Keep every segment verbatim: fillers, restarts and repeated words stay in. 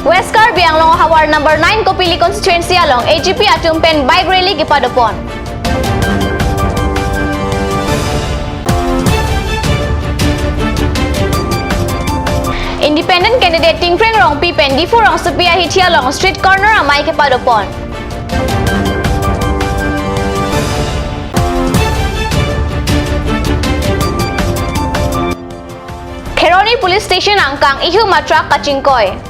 West Karbi Anglong ahavar number nine Kopili constituency along A G P atum pen bike rally kepadopon. Independent candidate Tingkreng Rongpi pen Diphu Rongsopi ahithi along street corner amei kepadopon. Kheroni Police Station angkang ihum a-truck kachingkoi.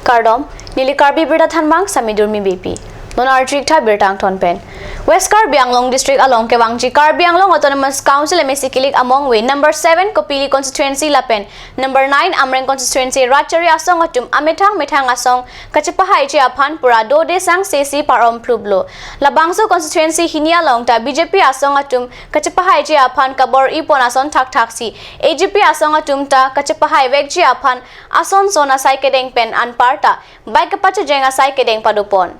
Kardom, neli Karbi Birta Thanbang Sami Durmi Beypi. Non arju-ik tha birta angthon pen. West Karbi Anglong District along kevangji Karbi Anglong Autonomous Council M A C kilik among ve number seven Kopili constituency lapen number nine Amreng constituency Ratchari asong atum amethang methang asong kachepahaiji aphan pura dode sang sesi parom pluplo. Labangso constituency hini along ta B J P asong atum kachepahaiji aphan kabor-ipon ason thakthaksi A G P asong atum ta kachepahai vekji aphan ason son asai kedeng pen anparta bike kepachejeng asai kedeng padopon.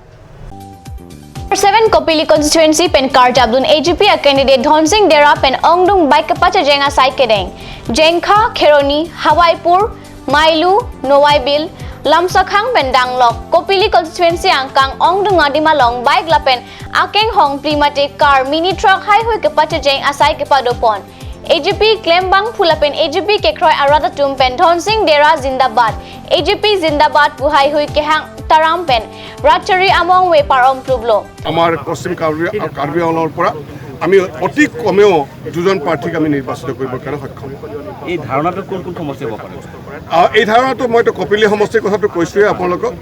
Number seven Kopili constituency pen karjapdun A G P a-candidate Dhonsing Dera pen ongdung bike kepachejeng asai kedeng. Jengkha, Kheroni, Hawaipur, Mailu, Nowaibil, Lamsakhang pen danglok Kopili constituency angkang ongdung adim along bike lapen akeng hongpli mate car, mini truck haihui kepachejeng asai kepadopon. A G P klembangphu lapen A G P kekroi arat atum pen Dhonsing Dera zindabad, A G P zindabad pu haihui kehang taram pen Ratchari among ve parom pluplo. আমাৰ পশ্চিম কাৰ্বি, কাৰ্বি আংলঙৰ পৰা আমি অতি কমেও দুজন প্ৰাৰ্থীক আমি নিৰ্বাচিত কৰিবৰ কাৰণে সক্ষম হ'ম। এই ধাৰণাটো কোন কোন সমষ্টি হ'ব পাৰে? আহ, এই ধাৰণাটো মইতো কপিলী সমষ্টিৰ কথাটো কৈছোঁৱেই আপোনালোকক,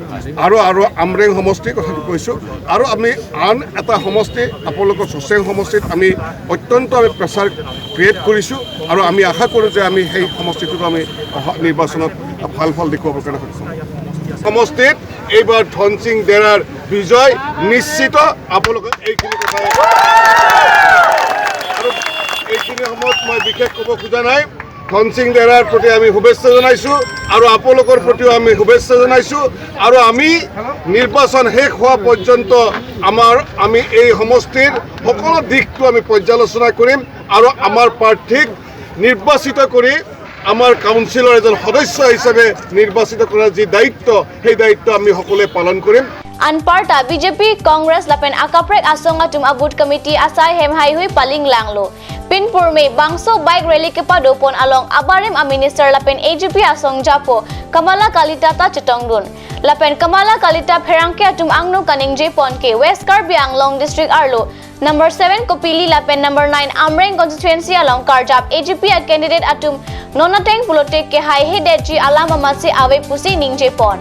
আৰু, আৰু আমৰেং সমষ্টিৰ কথাটো কৈছোঁ, আৰু আমি আন এটা সমষ্টি আপোনালোকৰ চচেং সমষ্টিত আমি অত্যন্ত আমি প্ৰেছাৰ ক্ৰিয়েট কৰিছোঁ, আৰু আমি আশা কৰোঁ যে আমি সেই সমষ্টিটোত আমি অহা নিৰ্বাচনত ভাল ফল দেখুৱাবৰ কাৰণে সক্ষম হ'ম। সমষ্টিত এইবাৰ ধনসিং ডেৰাৰ বিজয় নিশ্চিত। আপোনালোকে এইখিনি কথাই, আৰু এইখিনি সময়ত মই বিশেষ ক'ব খোজা নাই। ধনসিং ডেৰাৰ প্ৰতি আমি শুভেচ্ছা জনাইছোঁ আৰু আপোনালোকৰ প্ৰতিও আমি শুভেচ্ছা জনাইছোঁ। আৰু আমি নিৰ্বাচন শেষ হোৱা পৰ্যন্ত আমাৰ, আমি এই সমষ্টিৰ সকলো দিশটো আমি পৰ্যালোচনা কৰিম আৰু আমাৰ প্ৰাৰ্থীক নিৰ্বাচিত কৰি আমাৰ কাউন্সিলৰ এজন সদস্য হিচাপে নিৰ্বাচিত কৰাৰ যি দায়িত্ব, সেই দায়িত্ব আমি সকলোৱে পালন কৰিম। Anparta B J P, Congress lapen akaprek asong atum a-booth committee asai hem haihui palinglanglo. Pinpurme bangso bike rally kepadopon along abarim a-minister lapen A G P asong japo Kamala Kalita ta chetongdun. Lapen Kamala Kalita pherangke atum angno kaningjepon ke West Karbi Anglong District arlo number seven Kopili lapen number nine Amreng constituency along karjap A G P a-candidate atum non ateng pulote kehai hedetji alam amatsi ave pusi ningjepon.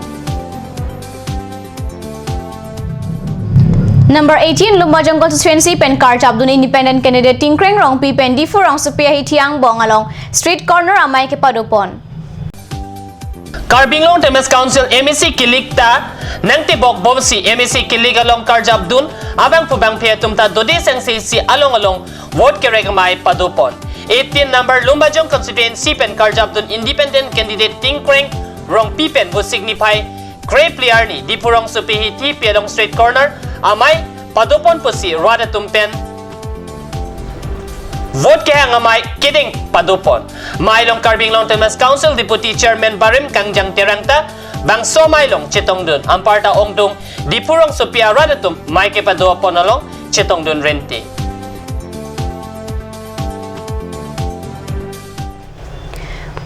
Number eighteen Lumbajong constituency pen karjapdun independent candidate Tingkreng Rongpi pen Diphu Rongsopi ahithi angbong along street corner amei kepadopon. Karbi Anglong Autonomous Council M A C kilik ta nangtebok bomsi M A C kilik along karjapdun abangphu bangphi atum ta dode sang sesi along along vote kerek amei padopon. Eighteen number Lumbajong constituency pen karjapdun independent candidate Tingkreng Rongpi pen Vosik niphai krephli arni Diphu Rongsopi ahithi pi along street corner amei padopon pusi rat atum pen vote kehang amei kedeng padopon. Amei along Karbi Anglong Autonomous Council Deputy Chairman barim Kangjang Terang ta bangso amei along chetongdun. Anparta ongdung Diphu Rongsopi arat atum amei kepadopon along chetongdun renti.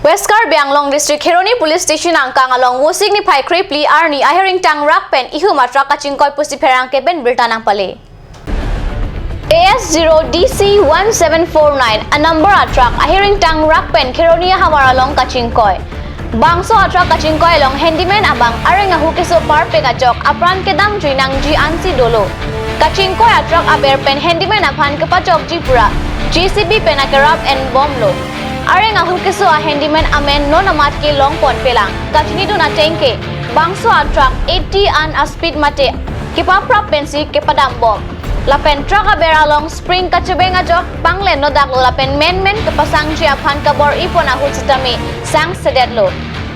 West Karbi Anglong District Kheroni Police Station angkang along Vosik niphai krephli arni ahir ingtang rak pen ihum a-truck kachingkoi pusi pherangke pen birta nangpale. A S zero D C one seven four nine a-number a-truck ahir ingtang rak pen Kheroni ahavar along kachingkoi. Bangso a-truck kachingkoi along handyman abang areng ahu keso parpek ajok apran kedamjui nangji ansi dolo. Kachingkoi a-truck aber pen handyman aphan kepachokji pura J C B pen akerap enbomlo. Areng ahu keso a-handyman amen non amat ke longponpelang. Kachinidun ateng ke bangso a-truck eighty an a-speed mate kepaprap pensi kepadambom. Lapen truck aber along spring kachebeng ajok panglen nodaklo lapen menmen kepasangji aphan kabor-ipon ahut sitame sangsedetlo.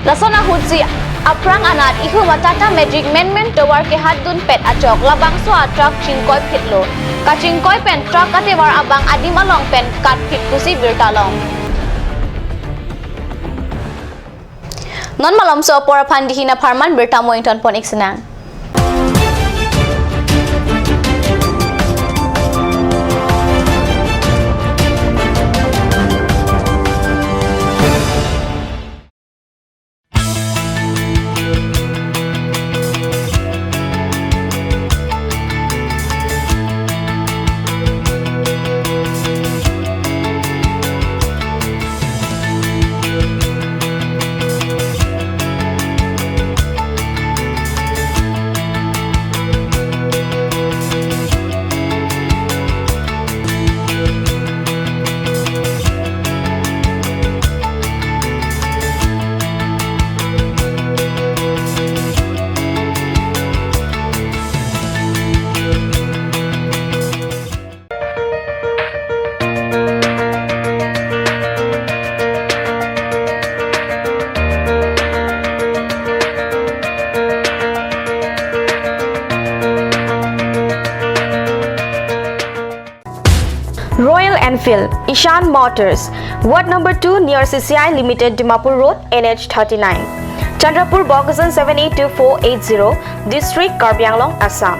Lason ahutsi aphrang anat ihum a-Tata Magic menmen tovar kehatdunpet ajok labangso a-truck chingkoiphitlo. Kachingkoi pen truck katevar abang adim along pen katphit pusi birta long. Non malomso apor aphan dihina pharman birta mo ingtonpon ik sinang. Royal Enfield, Ishan Motors, Ward number two near C C I Limited, Dimapur Road, N H thirty-nine. Chandrapur, Bokajan seven eight two four eight zero, District, Karbi Anglong, Assam.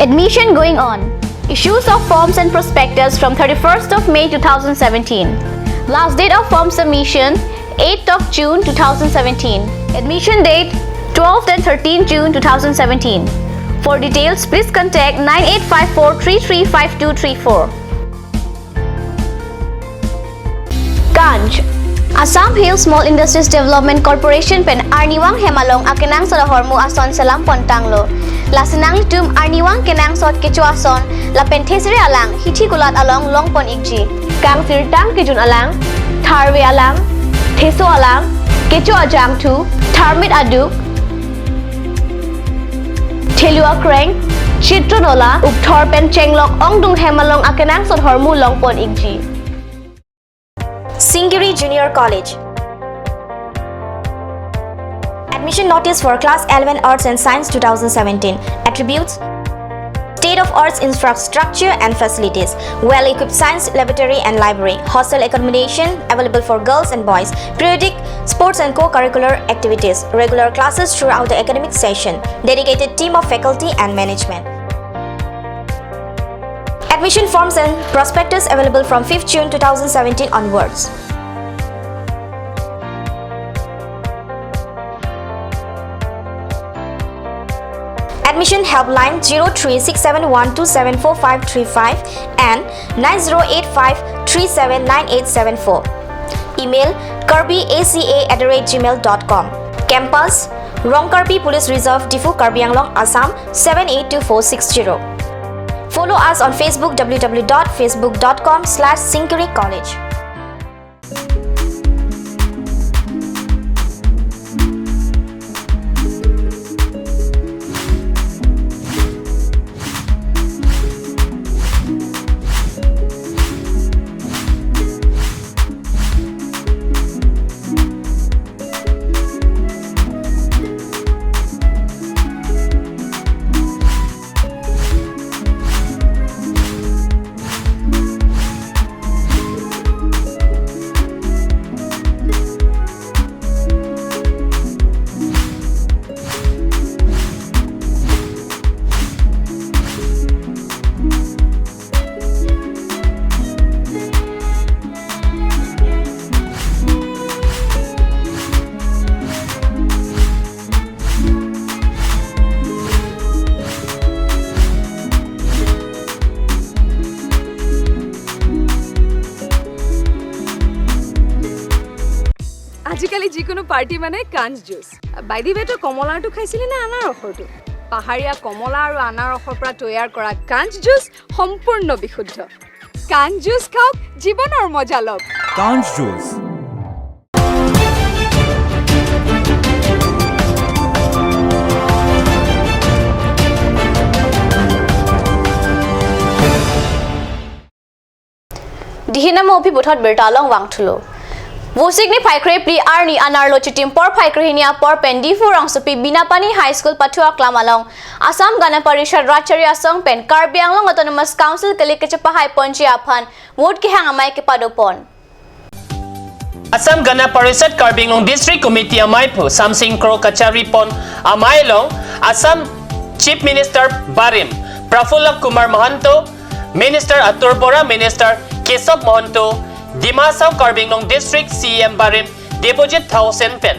Admission going on. Issues of forms and prospectus from thirty-first of May two thousand seventeen. Last date of form submission, eighth of June two thousand seventeen. Admission date, twelfth and thirteenth June two thousand seventeen. For details, please contact nine eight five four three three five two three four. Kanj. Assam Hill Small Industries Development Corporation pen arnivang hem along akenangsot ahormu ason selam pon tanglo. Lasi nanglitum arnivang kenangsot kecho ason lapen thesere alang hithi kulat along longpon ikji. Kangsirtang kejun alang, tharve alang, theso alang, kecho ajangthu, tharmit aduk, thelu akreng, chitro nola, ukthor pen chenglok ongdung hem along akenangsot ahormu longpon ikji. Singiri Junior College. Admission notice for class eleven Arts and Science two thousand seventeen. Attributes: state of arts infrastructure and facilities, well-equipped science laboratory and library, hostel accommodation available for girls and boys, periodic sports and co-curricular activities, regular classes throughout the academic session, dedicated team of faculty and management. Admission forms and prospectus available from fifth June two thousand seventeen onwards. Admission helpline zero three six seven one two seven four five three five and nine zero eight five three seven nine eight seven four. Email karbi A C A at the rate gmail dot com. Campus: Rongkarbi Police Reserve, Diphu, Karbi Anglong, Assam seven eight two four six zero. Follow us on Facebook, W W W dot facebook dot com slash singiri college. আজিকালি যিকোনো পাৰ্টি মানে কাঞ্জ juice. By the way, তই কমলাৰটো খাইছিলি নে আনাৰসৰটো? পাহাৰীয়া কমলা আৰু আনাৰসৰ পৰা তৈয়াৰ কৰা কাঞ্জ জুচ সম্পূৰ্ণ বিশুদ্ধ। কাঞ্জ জুচ খাওক, জীৱনৰ মজা লওক। কাঞ্জ juice. Dihina mo aphi puthot birta along vangthulo. Vosik niphai krephli arni anerlo chitim porphai krehini apor pen Diphu rongsopi Binapani High School pathu aklam along Assam Gana Parishad Rajchari Asong pen Karbi Anglong Autonomous Council kelik kachepahai ponji aphan vote kehang amei kepadopon. Assam Gana Parishad Karbi Anglong District Committee ameiphu Samsing Kro kacharipon amei along Assam Chief Minister barim Prafulla Kumar Mahanta, Minister Atur Bora, Minister Kesab Mahanta, Dima Hasao Karbi Anglong District C E M barim Debojit Thaosen pen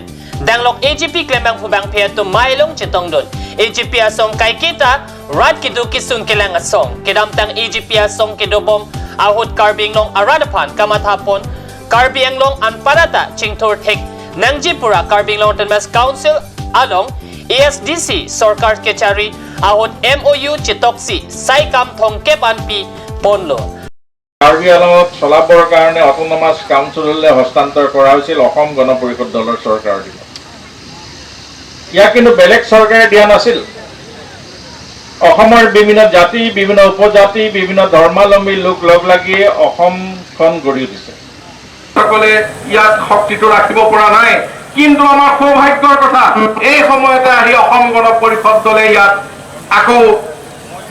danglok A G P klembangphu bangphi atum mei along chetongdun. A G P asong kaiketa rat keduk kesung kelang asong. Kedamtang A G P asong kedobom ahut Karbi Anglong arat aphan kamathapon Karbi Anglong anparta chingthur thek nangji pura Karbi Anglong Autonomous Council along A S D C sorkar kechari ahut M O U chetoksi sai kam thomkep an piponlo. Karbi আংলঙত চলাবৰ কাৰণে অট'নমাছ কাউন্সিললৈ হস্তান্তৰ কৰা হৈছিল অসম গণ পৰিষদ দলৰ চৰকাৰৰ দিনত। ইয়াক কিন্তু বেলেগ চৰকাৰে দিয়া নাছিল। অসমৰ বিভিন্ন জাতি, বিভিন্ন উপজাতি, বিভিন্ন ধৰ্মাৱলম্বী লোক লগ লাগিয়ে অসমখন গঢ়ি উঠিছে। সকলে ইয়াত শক্তিটো ৰাখিব পৰা নাই, কিন্তু আমাৰ সৌভাগ্যৰ কথা, এই সময়তে আহি অসম গণ পৰিষদ দলে ইয়াত আকৌ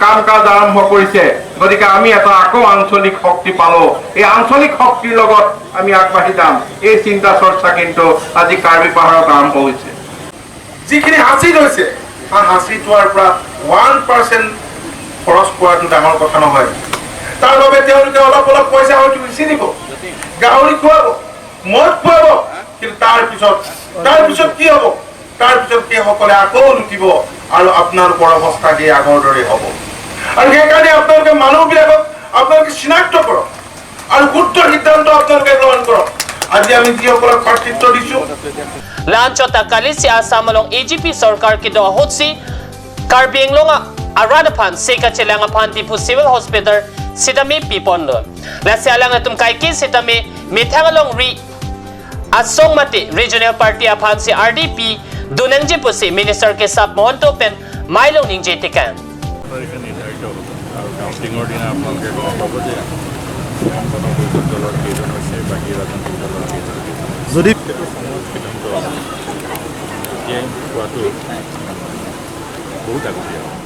কাম কাজ আৰম্ভ কৰিছে। গতিকে আমি এটা আকৌ আঞ্চলিক শক্তি পালো। এই আঞ্চলিক শক্তিৰ লগত আমি আগবাঢ়ি যাম। এই চিন্তা চৰ্চা কিন্তু আজি কাৰ্বি পাহাৰত আৰম্ভ হৈছে। যিখিনি হাঁচি লৈছে, তাৰ হাঁচি থোৱাৰ পৰা ওৱান পাৰ্চেণ্ট খৰচ কৰাটো ডাঙৰ কথা নহয়। তাৰ বাবে তেওঁলোকে অলপ অলপ পইচা হয়তো বেচি দিব, গাহৰি খুৱাব, মদ খুৱাব, কিন্তু তাৰ পিছত, তাৰ পিছত কি হ'ব? তাৰ পিছত সেইসকলে আকৌ লুটিব আৰু আপোনালোকৰ অৱস্থা সেই আগৰ দৰেই হ'ব। আৰু সেইকাৰণে আপোনালোকে মানুহবিলাকক আপোনালোকে চিনাক্ত কৰক আৰু শুদ্ধ সিদ্ধান্ত আপোনালোকে গ্ৰহণ কৰক। আজি আমি যিসকলক প্ৰাৰ্থিত্ব দিছো, Lanchot ta kalisi Assam along A G P sorkar kedo ahutsi Karbi Anglong arat aphan se kachelang aphan Diphu Civil Hospital sitame piponlo. Lasi alanglitum kaike sitame methang alongri asong mate regional party aphansi R D P donangji pusi Minister Kesab Mahanta pen mei along ningje tekang. তাৰিখে নিৰ্ধাৰিত হ'ব আৰু কাউণ্টিঙৰ দিনা আপোনালোকে গম পাব যে কোন গণ পৰিষদ দলৰ কেইজন হৈছে, বাকী ৰাজনৈতিক দলৰ কেইজন হৈছে। যদি সেইটো সময়ত সিদ্ধান্ত হ'ব, এতিয়াই কোৱাটো বহুত আগতীয়া হ'ব।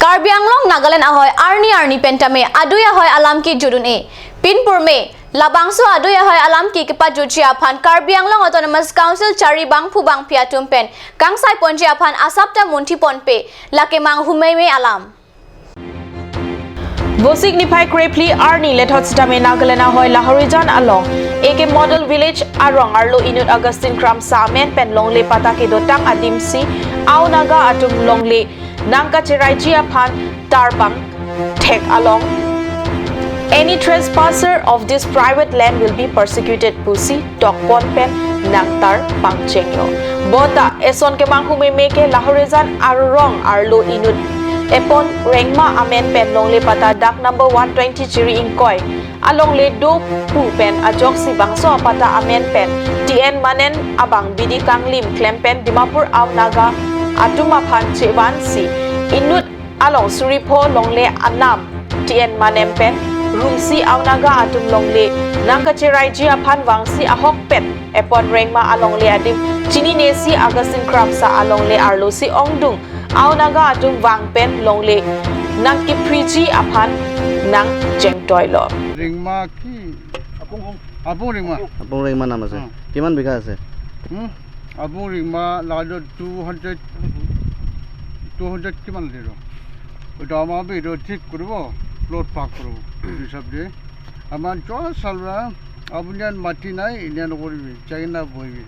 Karbi Anglong Nagaland ahoi arni arni pen tame adui ahoi alam kejut un-e. Pinpur me labangso adui ahoi alam ke kepajutji aphan Karbi Anglong Autonomous Council chari bangphu bangphi atum pen kangsai ponji aphan asap ta munthi ponpe, lake manghu meme alam. Vosik niphai krephli arni lethot sitame Nagaland ahoi Lahorijan along A K Model Village arong arlo inut Augustine Kramsa amen pen longle patta kedotang adimsi Ao Naga atum longle nangkacheraiji aphan tarpang thek along, "Any trespasser of this private land will be persecuted," pusi tokpon pen nangtar pangchenglo. Bota eson kemanghu meme ke Lahorijan arong arlo inut Epon Rengma amen pen longle patta dak number one twenty Jiri Ingkoi alongle do pu pen ajoksi bangso apatta amen pen T N Manen abang bidi kanglim klem pen Dimapur Ao Naga atum aphan chevansi inut along suri pho longle anam T N Manen pen rumsi Ao Naga atum longle nangkacheraiji aphan vangsi ahok pen Epon Rengma alongle adim chininesi Augustine Kramsa alongle arlosi ongdung Ao Naga atum vang pen longle nangkiphriji aphan nangchengtoilo. ৰিংমা কি? আপং ৰিংমা। আপং ৰিংমা নাম আছে। অ। কিমান বিঘা আছে? হুম? আপং ৰিংমা লাগে টু হাণ্ড্ৰেড, টু হাণ্ড্ৰেড কিমান দিলো? এইটো আমাৰ এইটো ঠিক কৰিব, প্লট ভাগ কৰিব, হিচাপ দিয়ে। আমাৰ যোৱা চালৰা আপুনি ইয়াত মাটি নাই, এতিয়া নকৰিবি, চাইনা বহিবি।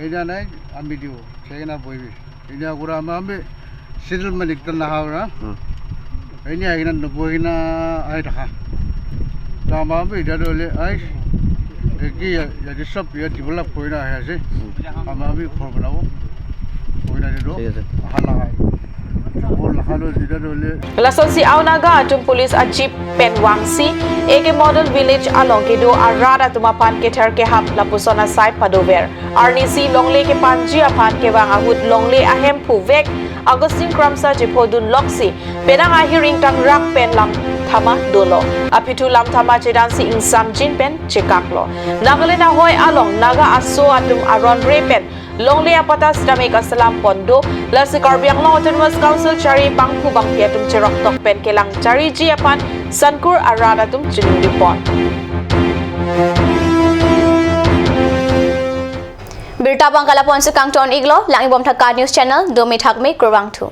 এতিয়া নাই, আমি দিব, চাইনা বহিবি। Ini aku rame-rame settlement iktan naha ora. Hmm. Ini akhirnya nubu akhirnya ahi taka. Rame-rame ida dole ai. Eki ya, ya di sab ya develop koi na hai ase. Hmm. Rame-rame ghor banabo. Koi na di do. ঠিক আছে। Aha lagai. Lasonsi Ao Naga atum police a jeep pen vangsi A K Model Village along kedo arat atum aphan kether kehap lapuson asai padover. Arnisi longle kepanji aphan kevang ahut longle ahemphu vek Augustine Kramsa chephodun loksi penang ahir ingtangrak pen lamthama dolo. Aphi thu lamthama chedansi ingsamjin pen chekaklo. Nagaland ahoi along Naga aso atum aron re pen longle apatta sitame kaselam pon do, lasi Karbi Anglong Autonomous Council chari bangphu bangphi atum cheroktok pen kelang chariji aphan sankur arat atum chiningri pon. Birta abang ke lapu-ansi kangton iklo, lang-ibom tha KAT News Channel, dome thakme, kurvangthu.